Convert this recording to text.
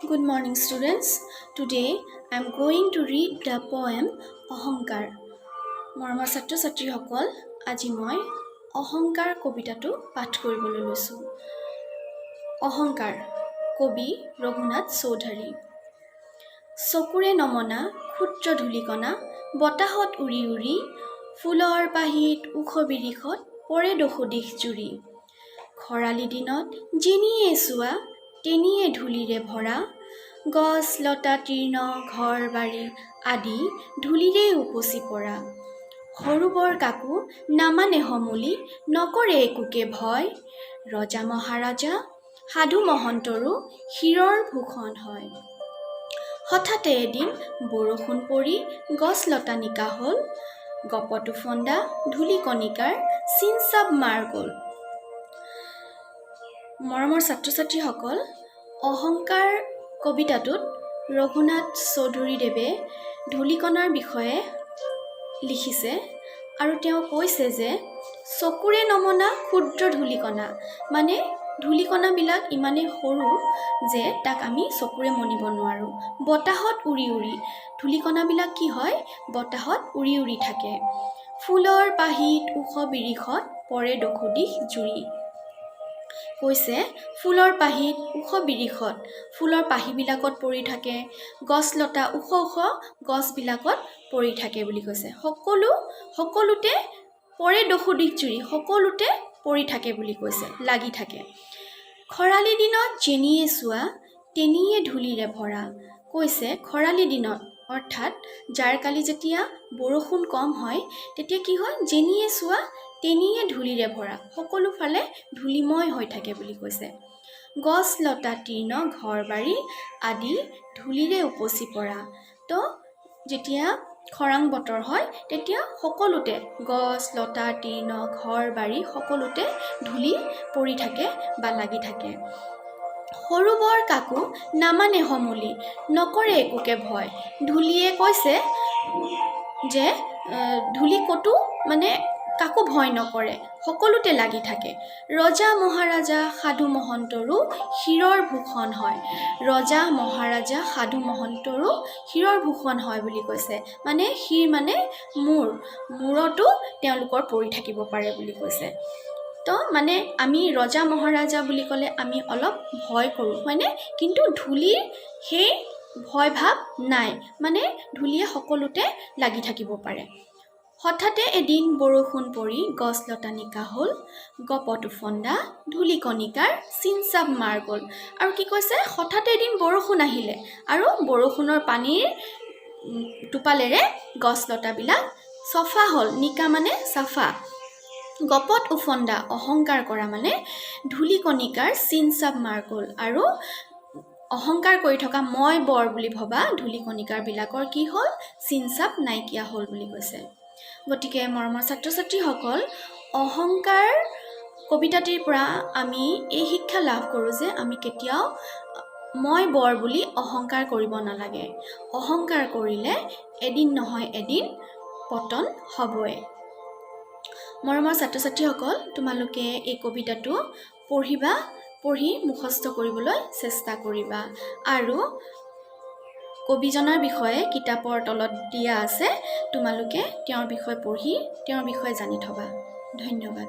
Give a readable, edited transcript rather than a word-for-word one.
Good morning, students. Today I am going to read the poem অহংকাৰ। মৰমৰ ছাত্ৰ ছাত্ৰীসকল, আজি মই অহংকাৰ কবিতাটো পাঠ কৰিবলৈ লৈছোঁ। অহংকাৰ, কবি ৰঘুনাথ চৌধুৰী। চকুৰে নমনা ক্ষুদ্ৰ ধূলিকণা বতাহত উৰি উৰি ফুলৰ পাহিত ওখ বিৰিখত পৰে দশোদিশ জুৰি। খৰালি দিনত যেনিয়ে চোৱা তেনিয়ে ধূলিৰে ভৰা। গছ লতা তৃণ ঘৰ বাৰী আদি ধূলিৰে উপচি পৰা। সৰু বৰ কাকো নামানে সমূলি, নকৰে একোকে ভয়। ৰজা মহাৰাজা সাধু মহন্তৰো শিৰৰ ভূষণ হয়। হঠাতে এদিন বৰষুণ পৰি গছ লতা নিকা হ'ল। গপত ওফন্দা ধূলি কণিকাৰ চিন চাব মাৰ গ'ল। মৰমৰ ছাত্ৰ ছাত্ৰীসকল, অহংকাৰ কবিতাটোত ৰঘুনাথ চৌধুৰীদেৱে ধূলিকণাৰ বিষয়ে লিখিছে আৰু তেওঁ কৈছে যে চকুৰে নমনা ক্ষুদ্ৰ ধূলিকণা, মানে ধূলিকণাবিলাক ইমানেই সৰু যে তাক আমি চকুৰে মনিব নোৱাৰোঁ। বতাহত উৰি উৰি, ধূলিকণাবিলাক কি হয়, বতাহত উৰি উৰি থাকে। ফুলৰ পাহিত ওখ বিৰিখত পৰে দশোদিশ জুৰি। কৈছে ফুলৰ পাহিত ওখ বিৰিখত, ফুলৰ পাহিবিলাকত পৰি থাকে, গছ লতা ওখ ওখ গছবিলাকত পৰি থাকে বুলি কৈছে। সকলোতে পৰে দশোদিশ জুৰি, সকলোতে পৰি থাকে বুলি কৈছে, লাগি থাকে। খৰালি দিনত যেনিয়ে চোৱা তেনিয়ে ধূলিৰে ভৰা। কৈছে খৰালি দিনত, অৰ্থাৎ জাৰকালি যেতিয়া বৰষুণ কম হয়, তেতিয়া কি হয়? যেনিয়ে চোৱা তেনিয়ে ধূলিৰে ভৰা, সকলো ফালে ধূলিময় হৈ থাকে বুলি কৈছে। গছ লতা তৃণ ঘৰ বাৰী আদি ধূলিৰে উপচি পৰা। তো যেতিয়া খৰাং বতৰ হয়, তেতিয়া সকলোতে গছ লতা তৃণ ঘৰ বাৰী সকলোতে ধূলি পৰি থাকে বা লাগি থাকে। সৰু বৰ কাকো নামানে সমূলি, নকৰে একোকে ভয়। ধূলিয়ে কৈছে যে ধূলি ক'তো মানে কাকো ভয় নকৰে, সকলোতে লাগি থাকে। ৰজা মহাৰাজা সাধু মহন্তৰো শিৰৰ ভূষণ হয়। ৰজা মহাৰাজা সাধু মহন্তৰো শিৰৰ ভূষণ হয় বুলি কৈছে। মানে শিৰ মানে মূৰ, মূৰতো তেওঁলোকৰ পৰি থাকিব পাৰে বুলি কৈছে। তো মানে আমি ৰজা মহাৰাজা বুলি ক'লে আমি অলপ ভয় কৰোঁ, হয়নে? কিন্তু ধূলিৰ সেই ভয় ভাৱ নাই, মানে ধূলিয়ে সকলোতে লাগি থাকিব পাৰে। হঠাতে এদিন বৰষুণ পৰি গছ লতা নিকা হ'ল। গপত ওফন্দা ধূলি কণিকাৰ চিন চাব মাৰ গ'ল। আৰু কি কৈছে? হঠাতে এদিন বৰষুণ আহিলে আৰু বৰষুণৰ পানীৰ টোপালেৰে গছ লতাবিলাক চফা হ'ল। নিকা মানে চাফা। গপত ওফন্দা, অহংকাৰ কৰা, মানে ধূলি কণিকাৰ চিন চাব মাৰ গ'ল। আৰু অহংকাৰ কৰি থকা, মই বৰ বুলি ভবা ধূলি কণিকাৰবিলাকৰ কি হ'ল? চিন চাপ নাইকিয়া হ'ল বুলি কৈছে। গতিকে মৰমৰ ছাত্ৰ ছাত্ৰীসকল, অহংকাৰ কবিতাটিৰ পৰা আমি এই শিক্ষা লাভ কৰোঁ যে আমি কেতিয়াও মই বৰ বুলি অহংকাৰ কৰিব নালাগে। অহংকাৰ কৰিলে এদিন নহয় এদিন পতন হ'বই। মৰমৰ ছাত্ৰ ছাত্ৰীসকল, তোমালোকে এই কবিতাটো পঢ়িবা, পঢ়ি মুখস্থ কৰিবলৈ চেষ্টা কৰিবা আৰু কবিজনাৰ বিষয়ে কিতাপৰ তলত দিয়া আছে। তোমালোকে তেওঁৰ বিষয়ে পঢ়ি তেওঁৰ বিষয়ে জানি থবা। ধন্যবাদ।